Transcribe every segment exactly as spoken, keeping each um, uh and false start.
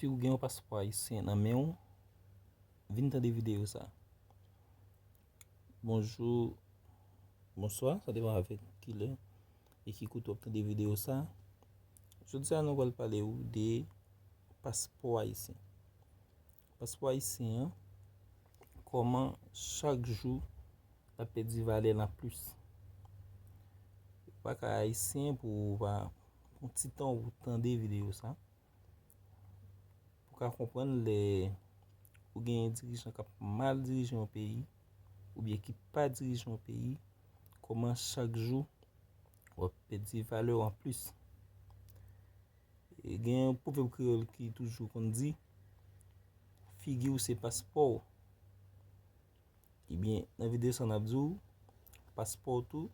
Si w gen yon paspò ayisyen nan men w, vin tande videyo sa. Bonjou, bonswa, sa depann avèk kilè e ki kote w ap tande videyo sa. Jodi a, nou pral pale w de paspò ayisyen. Paspò ayisyen an, kòman chak jou l ap pèdi valè l anplis. Ou pa ka ayisyen pou w pa pran ti tan w tande videyo sa. Pou w ka konprann lè ou gen dirijan k ap mal dirije yon peyi, oubyen ki pa dirije yon peyi, kòman chak jou w ap pèdi valè w anplis. E gen yon pwovèb kreyòl ki toujou konn di, figi w se paspò w. Ebyen, nan videyo sa n ap di w, paspò w tou,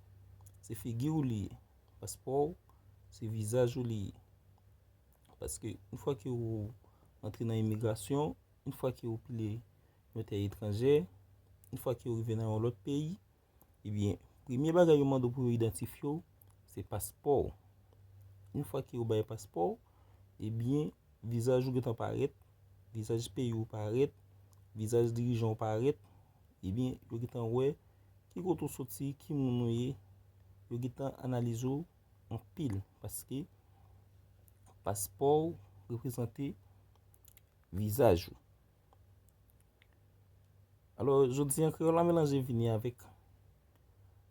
se figi w li ye. Paspò w, se vizaj ou li ye. Paske yon fwa ke ou antre nan imigrasyon, yon fwa ke ou pile yon tè etranjè, yon fwa ke ou rive nan yon lòt peyi, ebyen, premye bagay yo mande w pou yo idantifye w, se paspò w. Yon fwa ke yo bay paspò w, ebyen, vizaj ou gentan parèt, vizaj peyi w parèt, vizaj dirijan w parèt, ebyen, yo gentan wè ki kote w soti, ki moun ou ye, yo gentan analize w anpil, paske paspò w reprezante vizaj ou. Alò, jodi an, Kreyòl la Melanje vini avèk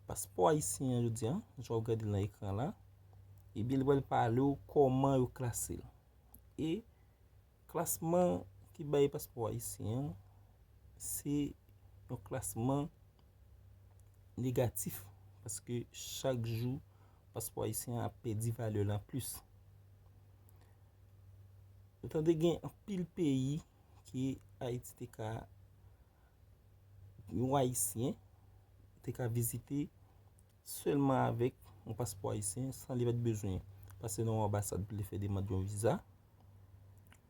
paspò ayisyen an jodi an, jan w ap gade l nan ekran la, ebyen, li pral pale w kòman yo klase l. E klasman ki bay paspò ayisyen an, se yon klasman negatif, paske chak jou, paspò ayisyen an ap pèdi valè l anplis. Ou tande gen anpil peyi ke Ayiti te ka, yon Ayisyen te ka vizite sèlman avèk yon paspò ayisyen, san li pa t bezwen pase nan yon anbasad pou li fè demann yon viza.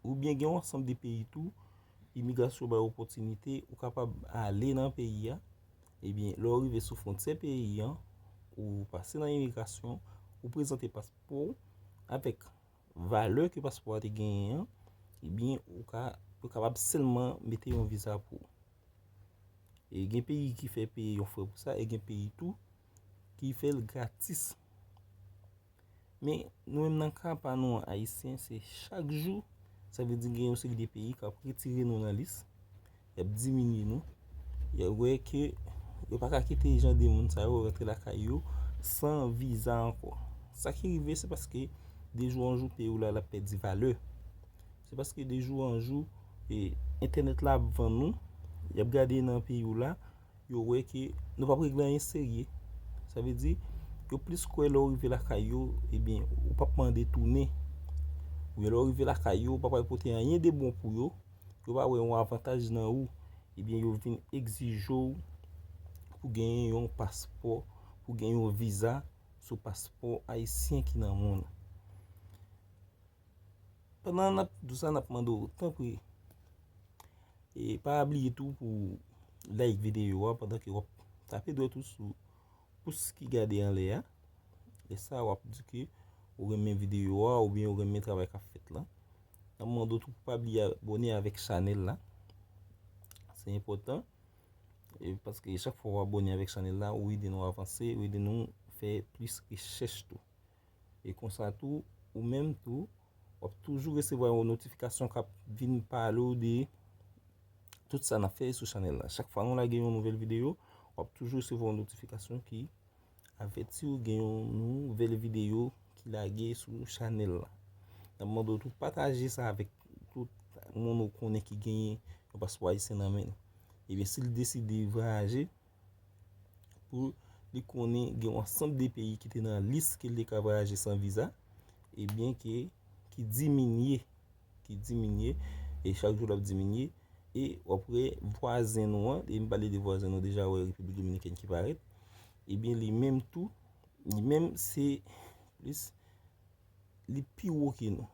Oubyen gen yon ansanm de peyi tou, imigrasyon bay opòtinite, ou kapab ale nan peyi a. Ebyen, lè w rive sou fwontyè peyi an, ou pase nan imigrasyon, ou prezante paspò w avèk valè ke paspò a te genyen an, ebyen, ou ka, yo kapab sèlman mete yon viza pou ou. E gen peyi ki fè peye yon frè pou sa, e gen peyi tou ki fè l gratis. Men, nou menm nan ka pa nou an ayisyen, se chak jou, sa vle di gen yon seri de peyi k ap retire nou nan lis, y ap diminye nou, y ap wè ke yo pa ka kite jan de moun sa yo rantre lakay yo san viza ankò. Sa ki rive, se paske de jou an jou peyi w la, l ap pèdi valè. Se paske de jou an jou, e, entènèt la ap vann nou, y ap gade nan peyi w la, yo wè ke nou p ap regle anyen serye. Sa vle di, yo plis kwè lè w rive lakay yo, ebyen, ou p ap mande tounen. Oubyen lè w rive lakay yo, ou pa pral pote anyen de bon pou yo, yo pa wè yon avantaj nan ou, ebyen, yo vin egzije w pou genyen yon paspò, pou genyen yon viza sou paspò ayisyen ki nan men w. Pandan n ap di w sa, n ap mande w, tanpri, e pa bliye tou pou like videyo a pandan ke w ap tape dwèt ou sou pous ki gade anlè a. E sa, w ap di ke ou renmen videyo a oubyen ou renmen travay k ap fèt la. N ap mande w tou pou pa bliye abòne avèk chanèl la. Se enpòtan. E paske chak fwa w abòne avèk chanèl la, ou ede nou avanse, ou ede nou fè plis rechèch tou. E konsa tou, ou menm tou, w ap toujou resevwa yon notifikasyon k ap vin pale w de tout sa n ap fè sou chanèl la. Chak fwa nou lage yon nouvèl videyo, w ap toujou resevwa yon notifikasyon ki avèti w gen yon nouvèl videyo ki lage sou chanèl la. N ap mande w tou pataje sa avèk tout moun ou konnen ki genyen yon paspò ayisyen nan men l. Ebyen, si l deside vwayaje, pou li konnen gen yon ansanm de peyi ki te nan lis ke li te ka vwayaje san viza, ebyen ke, ki diminye, ki diminye, e chak jou l ap diminye, e w ap wè vwazen nou an, e m pale de vwazen nou deja, wè Repiblik Dominikèn ki parèt, ebyen li menm tou, li menm se plis, li pi wo ke nou.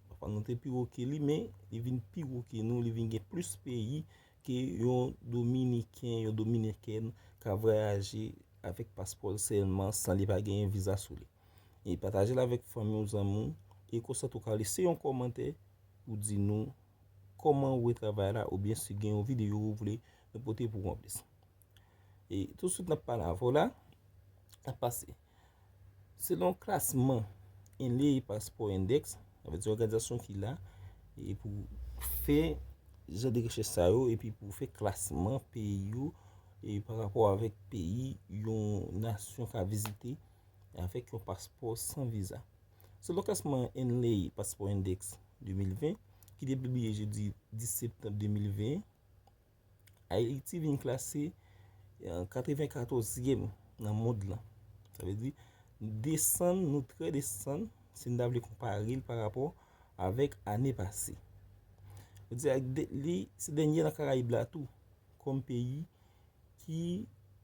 Pafwa nou te pi wo ke li, men li vin pi wo ke nou, li vin gen plis peyi ke yon Dominiken, yon Dominikèn ka vwayaje avèk paspò l sèlman, san li pa genyen viza sou li. E pataje l avèk fanmi w, zanmi w, e konsa tou ka lese yon kòmantè pou di nou kòman ou wè travay la, oubyen si gen yon videyo ou vle nou pote pou w anplis. E touswit n ap pale avè w la, n ap pase. Selon klasman Henley Passport Index, sa vle di òganizasyon ki la e pou fè jan de rechèch sa yo, epi pou fè klasman peyi yo e pa rapò avèk peyi yon nasyon ka vizite avèk yon paspò san viza. Selon klasman Henley Passport Index de mil ven, ki te pibliye jedi dis septanm de mil ven, Ayiti vin klase katrevenkatòzyèm nan mond lan. Sa vle di, nou desann, nou trè desann, si n ta vle konpare l pa rapò avèk ane pase. Vle di, ak de- li se dènye nan Karayib la tou, kòm peyi ki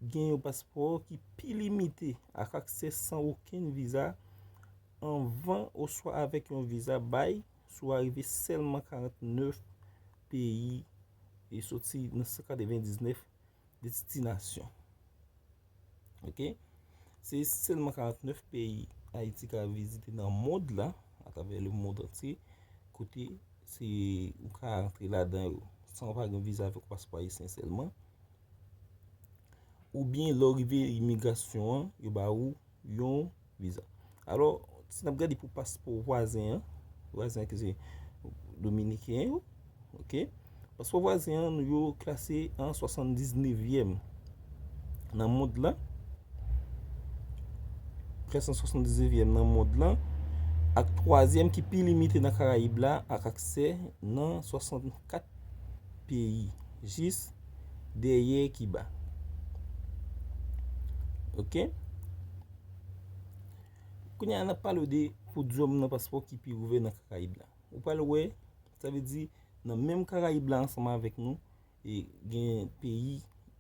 gen yon paspò ki pi limite ak aksè san okenn viza anvan oswa avèk yon viza bay sou arive sèlman karannèf peyi e soti nan san katrevendiznèf destinasyon. Ok? Se sèlman karannèf peyi Ayiti ka vizite nan mond lan, atravè le monde entier, kote se ou ka rantre ladan yo san w pa gen viza avèk paspò ayisyen sèlman. Oubyen lè w rive imigrasyon an, yo ba ou yon viza. Alò, si n ap gade pou paspò vwazen an, vwazen an ki se dominiken yo, ok? Paspò vwazen an, nou yo klase an swasanndiznèvyèm nan mond lan. Klase an swasanndiznèvyèm nan mond lan, ak twazyèm ki pi limite nan Karayib la, ak aksè nan swasannkat peyi, jis dèyè Kiba. Ok? Kounye a, n ap pale w de podyòm nan paspò ki pi ouvè nan Karayib la. Ou pral wè, sa vle di, nan menm Karayib la ansanm avèk nou, e gen peyi,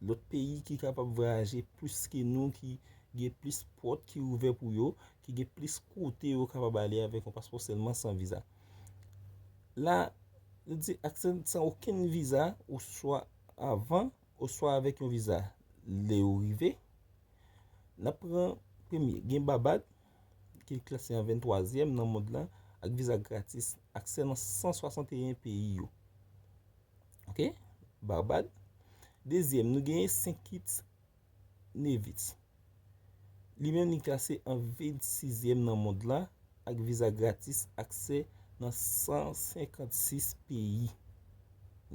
lòt peyi ki kapab vwayaje plis ke nou, ki gen plis pòt ki ouvè pou yo, ki gen plis kote yo kapab ale avèk yon paspò sèlman san viza. La, li di aksè san okenn viza, oswa avan, oswa avèk yon viza lè yo rive. N ap pran premye, gen Babad, ki klase an venntwazyèm nan mond lan, ak viza gratis, aksè nan san swasanteyen peyi yo. Ok? Babad. Dezyèm, nou genyen Sent Kitts Nevis. Li menm, li klase an vennsizyèm nan mond lan, ak viza gratis, aksè nan san senkannsis peyi.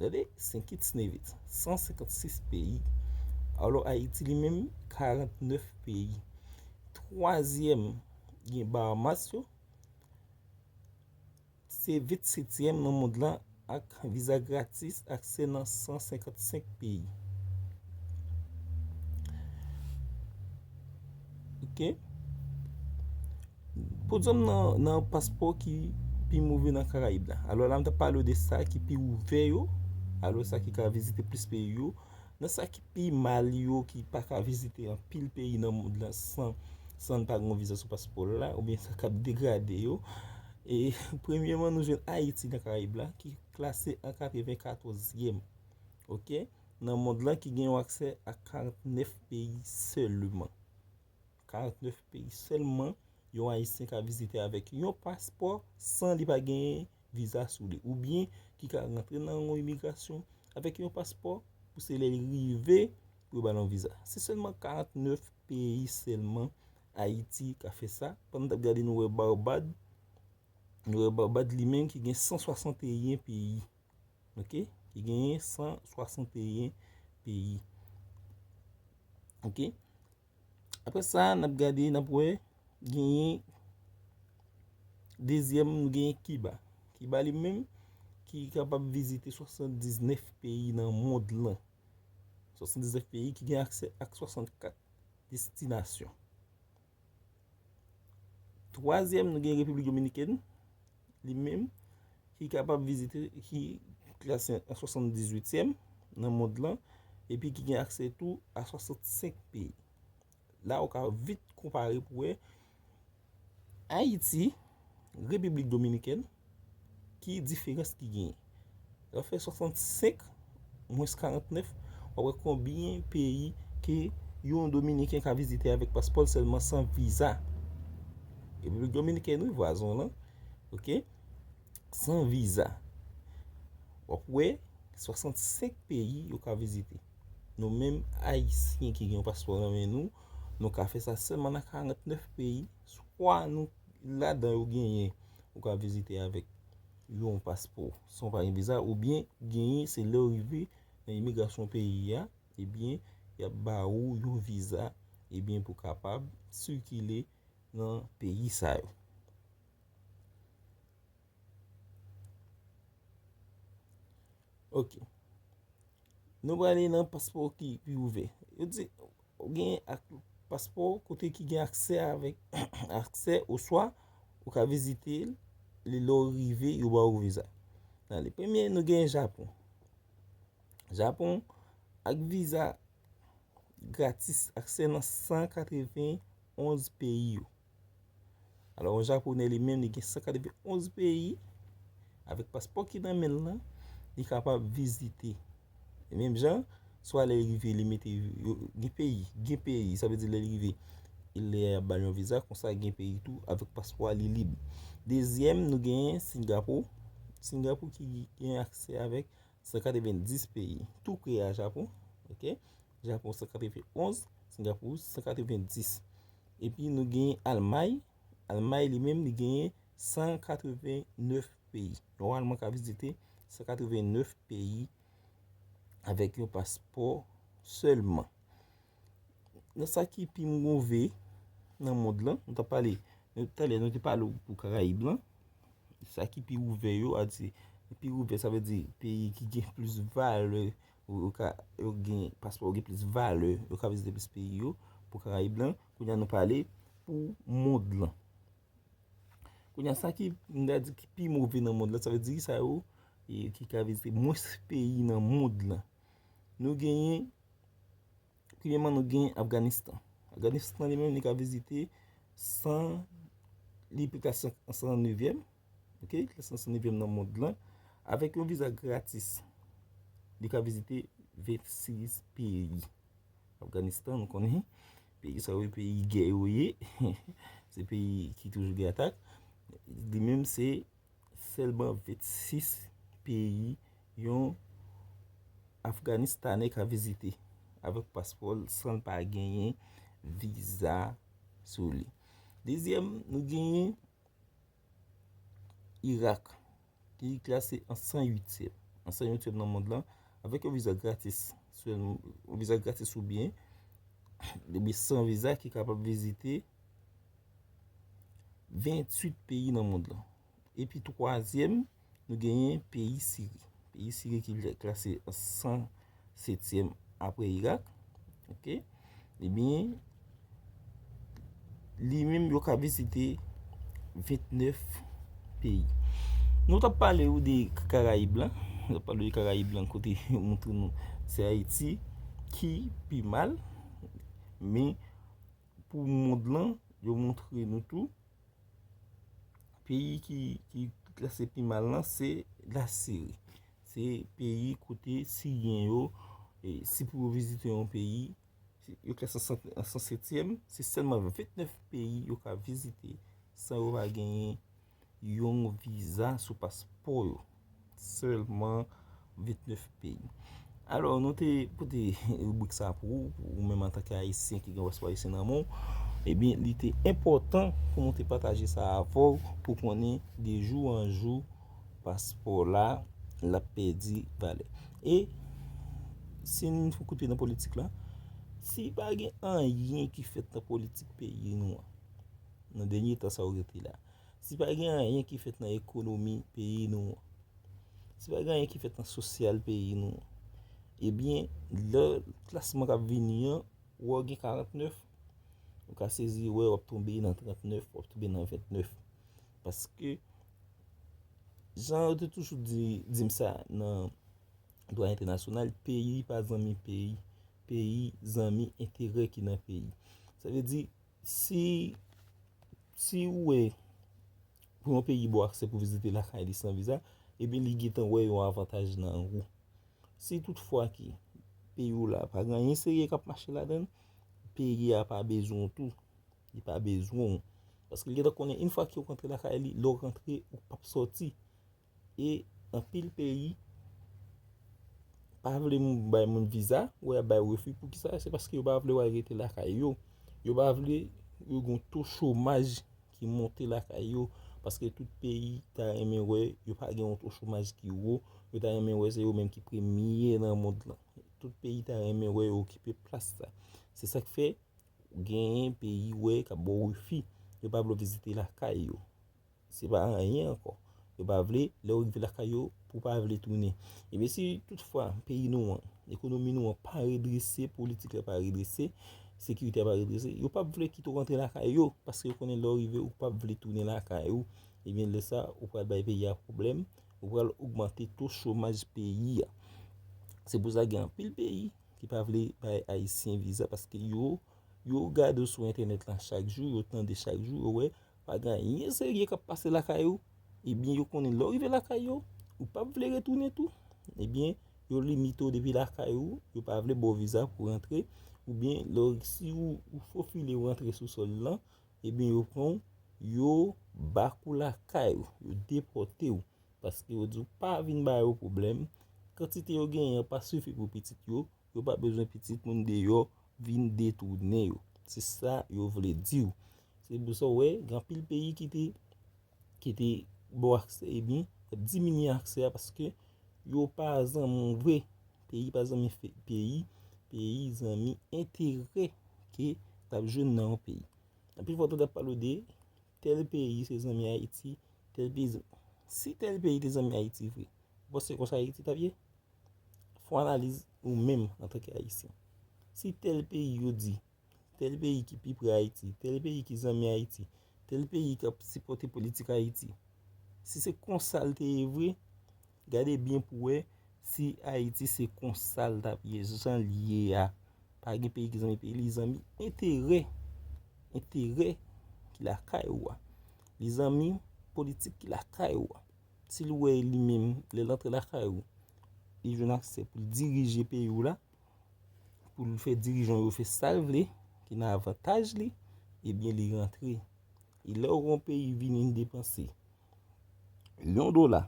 Gade, Sent Kitts Nevis, san senkannsis peyi. Alò, Ayiti, li menm, karannèf peyi. Twazyèm, gen Bahamas yo. Se vennsetyèm nan mond lan ak viza gratis, aksè nan san senkannsenk peyi. Ok? Podyòm nan, nan paspò ki pi move nan Karayib la. Alò, la, m t ap pale w de sa ki pi ouvè yo. Alò, sa ki ka vizite plis peyi yo. Nan sa ki pi mal yo, ki pa ka vizite anpil peyi nan mond lan san, san n pa gen yon viza sou paspò l la, oubyen sa k ap degrade yo. E, premyèman, nou jwenn Ayiti nan Karayib la, ki klase an katrevenkatòzyèm. Ok? Nan mond lan, ki gen yon aksè a karannèf peyi sèlman. Karannèf peyi sèlman yon Ayisyen ka vizite avèk yon paspò san li pa genyen viza sou li, oubyen ki ka rantre nan yon imigrasyon avèk yon paspò pou se lè li rive pou yo ba l yon viza. Se sèlman karannèf peyi sèlman Ayiti ka fè sa. Pandan n t ap gade, nou wè Barbad, nou wè Barbad li menm ki gen san swasanteyen peyi. Ok? Ki genyen san swasanteyen peyi. Ok? Apre sa, n ap gade, n ap wè, genyen dezyèm, nou genyen Kiba. Kiba li menm, ki kapab vizite swasanndiznèf peyi nan mond lan. Swasanndiznèf peyi ki gen aksè ak swasannkat destinasyon. Twazyèm, nou gen Repiblik Dominikèn, li menm, ki kapab vizite, ki klase an swasanndizuityèm nan mond lan, epi ki gen aksè tou a swasannsenk peyi. La, ou ka vit konpare pou wè Ayiti, Repiblik Dominikèn, ki diferans ki genyen. Lè w fè swasannsenk mwens karannèf, w ap wè konbyen peyi ke yon Dominiken ka vizite avèk paspò l sèlman san viza. Repiblik Dominikèn, wi, vwazen w lan, ok? San viza. W ap wè, swasannsenk peyi yo ka vizite. Nou menm Ayisyen ki gen yon paspò nan men nou, nou ka fè sa sèlman nan karannèf peyi, swa nou ladan yo genyen, ou ka vizite avèk yon paspò san w pa gen viza, oubyen genyen se lè w rive nan imigrasyon peyi a, ebyen, y ap ba ou yon viza, ebyen, pou kapab sikile nan peyi sa yo. Ok. Nou prale nan paspò ki pi ouvè. Yo di, ou gen ak-, paspò kote ki gen aksè avèk, aksè oswa ou ka vizite li lè w rive, yo ba ou viza. Ale, premye, nou gen Japon. Japon, ak viza gratis, aksè nan san katrevenn onz peyi yo. Alò, yon Japonè li menm, li gen san katrevenn onz peyi, avèk paspò ki nan men l lan, li kapab vizite. E menm jan, swa lè l rive, li mete yo, gen peyi, gen peyi, sa vle di lè l rive, lè y ap ba l yon viza, konsa gen peyi tou, avèk paspò a, li lib. Dezyèm, nou genyen Singapou. Singapou ki gen aksè avèk san katrevenndis peyi. Tou pre a Japon, ok? Japon san katrevenn onz, Singapou san katrevenndis. Epi nou genyen Almay. Almay li menm, li genyen san katrevennnèf peyi. Nòmalman ka vizite san katrevennnèf peyi avèk yon paspò sèlman. Nan sa ki pi move nan mond lan, nou t ap pale, nou, talè nou te pale pou Karayib lan, sa ki pi ouvè yo, a di, pi ouvè, sa vle di peyi ki gen plis valè, ou, ou ka, yo gen, paspò yo gen plis valè, yo ka vizite plis peyi yo pou Karayib lan. Kounye a nou pale pou mond lan. Kounye a sa ki, m ta di ki pi move nan mond lan, sa vle di sa yo, e, ki ka vizite mwens peyi nan mond lan. Nou genyen, premyèman, nou genyen Afganistan. Afganistan li menm, li ka vizite san, li pi klase an san nevyèm, ok, li klase an san nevyèm nan mond lan, avèk yon viza gratis. Li ka vizite vennsis peyi. Afganistan, nou konnen, peyi sa yo, peyi gè yo ye. Se peyi ki toujou gen atak. Li menm, se sèlman vennsis peyi yon Afganistanè ka vizite avèk paspò l san l pa genyen viza sou li. Dezyèm, nou genyen Irak, ki klase an san uityèm, an san uityèm nan mond lan, avèk yon viza gratis, sèl-, yon viza gratis oubyen, oubyen san viza ki kapab vizite venntuit peyi nan mond lan. Epi twazyèm, nou genyen peyi Siri. Peyi Siri ki klase an san setyèm apre Irak. Ok? Ebyen, li menm yo ka vizite vennèf peyi. Nou t ap pale ou de Karayib lan. Nou t ap pale de Karayib lan kote yo montre nou se Ayiti ki pi mal. Men pou mond lan, yo montre nou tou peyi ki, ki klase pi mal lan, se Lasiri. Se peyi kote Siryen yo, e, si pou yo vizite yon peyi, se, yo klase an san, an san setyèm, se sèlman vennèf peyi yo ka vizite san yo pa genyen yon viza sou paspò yo. Sèlman vennèf peyi. Alò, nou te pote ribrik sa pou ou, ou menm antanke Ayisyen ki gen paspò ayisyen nan men w, ebyen, li te enpòtan pou nou te pataje sa avè w, pou konnen de jou an jou, paspò la, l ap pèdi valè. E, si n fout kout pye nan politik la, si pa gen anyen ki fèt nan politik peyi nou an, nan dènye tan sa yo rete la, si pa gen anyen ki fèt nan ekonomi peyi nou an, si pa gen anyen ki fèt nan sosyal peyi nou an, ebyen, lè klasman k ap vini an, ou wè w gen karantnèf, ou ka sezi wè w ap tonbe nan trantnèf, w ap tonbe nan ventnèf. Paske, jan yo te toujou di, di m sa nan dwa entènasyonal, peyi pa zanmi peyi, peyi zanmi enterè ki nan peyi. Sa vle di, si, si ou wè pou yon peyi ba w aksè pou vizite lakay li san viza, ebyen li gentan wè yon avantaj nan ou. Si toutfwa ke peyi w la pa gen anyen serye k ap mache ladan l, peyi a pa bezwen w tou. Li pa bezwen w. Paske li gentan konnen, yon fwa ke w rantre lakay li, lè w rantre, ou p ap sòti. E anpil peyi, pa vle moun bay moun viza, ou wè y ap bay refi. Poukisa? Se paske yo pa vle w al rete lakay yo. Yo pa vle yo gen yon to chomaj ki monte lakay yo, paske tout peyi ta renmen wè yo pa gen yon to chomaj ki wo, yo ta renmen wè se yo menm ki premye nan mond lan. Tout peyi ta renmen wè yo okipe plas sa. Se sa k fè genyen peyi wè k ap ba w refi, yo pa vle w vizite lakay yo. Se pa anyen ankò. Yo pa vle, lè w rive lakay yo, pou w pa vle tounen. Ebyen, si toutfwa peyi nou an, ekonomi nou an pa redrese, politik la pa redrese, sekirite a pa redrese, yo p ap vle kite w rantre lakay yo, paske yo konnen lè w rive, ou p ap vle tounen lakay ou. Ebyen, lè sa, ou pral bay peyi a pwoblèm, ou pral ogmante to chomaj peyi a. Se pou sa gen anpil peyi ki pa vle bay Ayisyen viza, paske yo, yo gade w sou entènèt lan chak jou, yo tande chak jou, yo wè pa gen anyen serye k ap pase lakay ou, ebyen, yo konnen lè w rive lakay yo, ou p ap vle retounen tou. Ebyen, yo limite w depi lakay ou, yo pa vle ba w viza pou rantre, oubyen lè w, si ou, ou fofile w rantre sou sòl lan, ebyen, yo pran w, yo bak ou lakay ou, yo depòte w, paske yo di w pa vin ba yo pwoblèm, kantite yo genyen an pa sifi pou pitit yo, yo pa bezwen pitit moun deyò vin detounen yo. Se sa yo vle di w. Se pou sa w wè, gen anpil peyi ki te, ki te ba w aksè, ebyen, y ap diminye aksè a paske yo pa zanmi w vre. Peyi pa zanmi fe-, peyi, peyi zanmi enterè ke l ap jwenn nan yon peyi. Anpil fwa, w tande ap pale w de tèl peyi se zanmi Ayiti, tèl peyi zanmi. Si tèl peyi te zanmi Ayiti vre, w panse konsa Ayiti t ap ye? Fè w analiz ou menm antanke Ayisyen. Si tèl peyi yo di, tèl peyi ki pi pre Ayiti, tèl peyi ki zanmi Ayiti, tèl peyi k ap sipòte politik Ayiti, si se konsa l te ye vre, gade byen pou w wè si Ayiti se konsa l t ap ye, jan l ye a. Pa gen peyi ki zanmi peyi, li zanmi enterè, enterè ki lakay ou a. Li zanmi politik ki lakay ou a. Si l wè li menm, lè l antre lakay ou, li jwenn aksè pou l dirije peyi w la, pou l fè dirijan yo fè sa l vle, ki nan avantaj li, ebyen, li rantre. E lè yon peyi vini depanse yon dola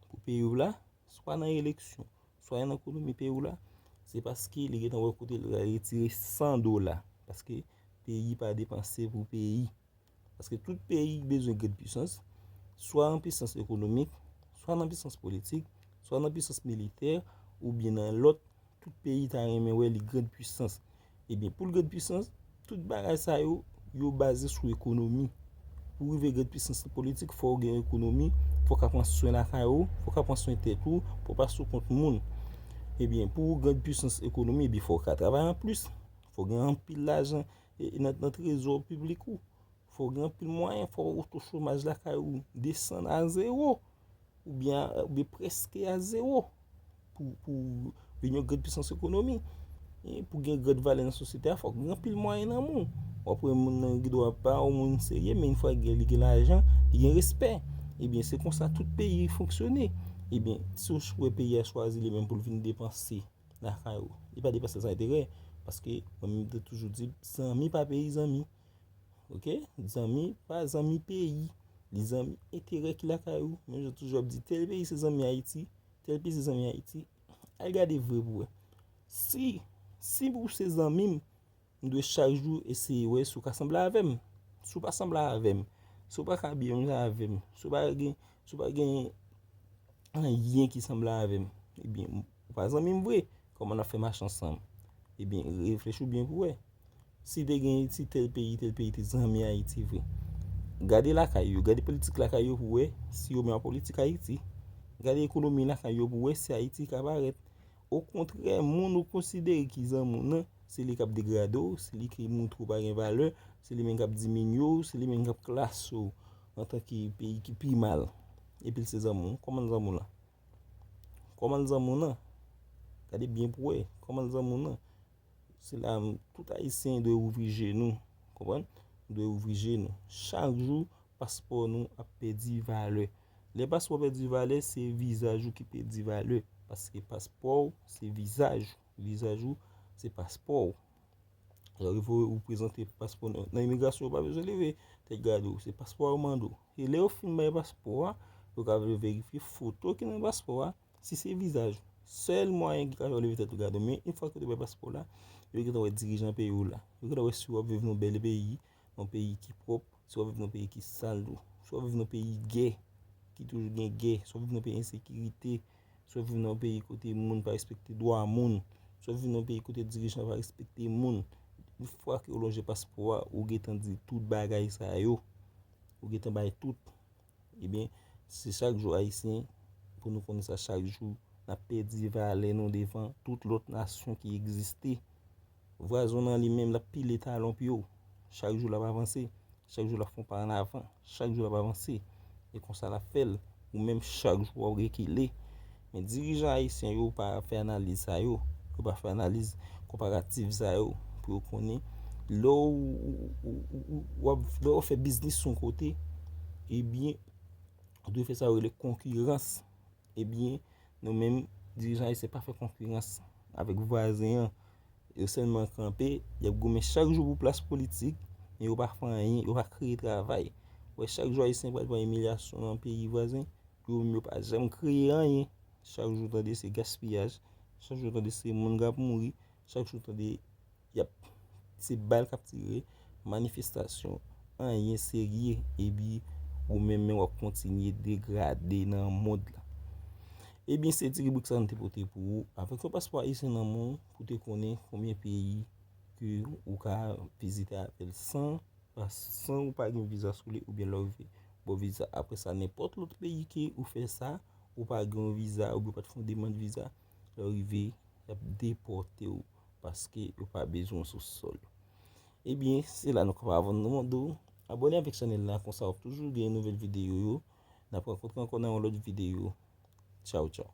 pou peyi w la, swa nan eleksyon, swa nan ekonomi peyi w la, se paske li gentan wè kote l pral retire san dola. Paske peyi pa depanse pou peyi. Paske tout peyi bezwen grande puissance, swa nan pisans ekonomik, swa nan pisans politik, swa nan pisans militè, oubyen nan lòt, tout peyi ta renmen wè li grande puissance. Ebyen, pou l grande puissance, tout bagay sa yo, yo baze sou ekonomi. Pou w rive grande puissance politik, fò w gen ekonomi, fò w ka pran swen lakay ou, fò w ka pran swen tèt ou, pou w pa sou kont moun. Ebyen, pou w grande puissance ekonomi, ebyen, fò w ka travay anplis, fò w gen anpil lajan e, e nan, nan trezò piblik ou. Fò w gen anpil mwayen, fò w to chomaj lakay ou desann a zewo, oubyen, oubyen prèske a zewo, pou, pou vin yon grande puissance ekonomi. E pou gen grande valè nan sosyete a, fò w gen anpil mwayen nan men w. W ap wè moun nan gen dwa pa yon moun serye, men yon fwa gen, li gen lajan, li gen respè. Ebyen, se konsa tout peyi fonksyone. Ebyen, si w wè peyi a chwazi li menm pou l vin depanse lakay ou, li pa depanse san enterè, paske mwen menm te toujou di, zanmi pa peyi zanmi. Oke? Zanmi pa zanmi peyi. Li zanmi enterè ki lakay ou. Menm jan toujou ap di, tèl peyi se zanmi Ayiti, tèl peyi se zanmi Ayiti. Al gade vre pou wè. Si, si ou se zanmi m, m dwe chak jou eseye wè si w ka sanble avè m. Si w pa sanble avè m, si w pa ka abiye menm jan avè m, si w pa gen, si w pa gen anyen ki sanble avè m, ebyen, ou pa zanmi m vre. Kòman n ap fè mache ansanm? Ebyen, reflechi w byen pou wè. Si te gen, si tèl peyi, tèl peyi te zanmi Ayiti vre, gade lakay yo, gade politik lakay yo pou wè si yo menm ap politik Ayiti. Gade ekonomi lakay yo pou wè si Ayiti ka parèt. Okontrè, moun ou konsidere ki zanmi w nan, se li k ap degrade w, se li ki montre w pa gen valè, se li menm k ap diminye w, se li menm k ap klase w antanke peyi ki pi mal. Epi l se zanmi w. Kòman l zanmi w lan? Kòman l zanmi w lan? Gade byen pou wè. Kòman l zanmi w lan? Se la, tout Ayisyen dwe ouvri je nou. Konprann? Nou dwe ouvri je nou. Chak jou, paspò nou ap pèdi valè. Lè paspò pèdi valè, se vizaj ou ki pèdi valè. Paske paspò w, se vizaj ou. Vizaj ou, se paspò w. Lè w rive ou prezante paspò nan, nan imigrasyon, yo pa bezwen leve tèt gade w. Se paspò a yo mande w. E lè yo fin bay paspò a, yo ka vle verifye foto ki nan paspò a, si se vizaj ou. Sèl mwayen ki ka fè w leve tèt ou gade w, men yon fwa ke w te bay paspò la, yo gentan wè dirijan peyi w la. Yo gentan wè si w ap viv nan yon bèl peyi, yon peyi ki pwòp, si w ap viv nan yon peyi ki sal tou, si w ap viv nan yon peyi gè, ki toujou gen gè, si w ap viv nan yon peyi ensekirite, si w ap viv nan yon peyi kote moun pa respekte dwa moun, si w ap viv nan yon peyi kote dirijan pa respekte moun. Yon fwa ke w lonje paspò a, ou gentan di tout bagay sa yo. Ou gentan bay tout. Ebyen, se chak jou Ayisyen, pou nou konnen sa, chak jou n ap pèdi valè nou devan tout lòt nasyon ki egziste. Vwazen w nan li menm, l ap pile talon pye w. Chak jou l ap avanse, chak jou l ap fè yon pa an avan, chak jou l ap avanse. E konsa l ap fè l. Ou menm, chak jou w ap rekile. Men dirijan ayisyen yo pa fè analiz sa yo. Yo pa fè analiz konparatif sa yo pou yo konnen lè w, w, w, w, w ap, lè w fè biznis yon kote, ebyen, ou dwe fè sa yo rele konkirans. Ebyen, nou menm, dirijan ayisyen pa fè konkirans avèk vwazen an. Yo sèlman kanpe, y ap goumen chak jou pou plas politik, men yo pa fè anyen, yo pa kreye travay. Ou wè, chak jou ayisyen pral pran imilyasyon nan peyi vwazen, yo menm yo pa janm kreye anyen. Chak jou tande se gaspiyaj, chak jou tande se moun k ap mouri, chak jou tande y ap, se bal k ap tire, manifestasyon, anyen serye, epi ou menm men w ap kontinye degrade nan mond la. Ebyen, se ti ribrik sa nou te pote pou ou. Avèk yon paspò ayisyen nan men w, pou te konnen konbyen peyi ke ou ka vizite avè l san, san ou pa gen viza sou li, oubyen lè w rive bò viza. Apre sa, nenpòt lòt peyi ke ou fè sa, ou pa gen yon viza, oubyen ou pa t fè yon demann viza, lè w rive, y ap depòte w, paske yo pa bezwen w sou sòl. Ebyen, se la nou kanpe avè w, nou mande w abòne avèk chanèl la, konsa w ap toujou gen nouvèl videyo yo. N ap rankontre ankò nan yon lòt videyo. Tchaw, tchaw.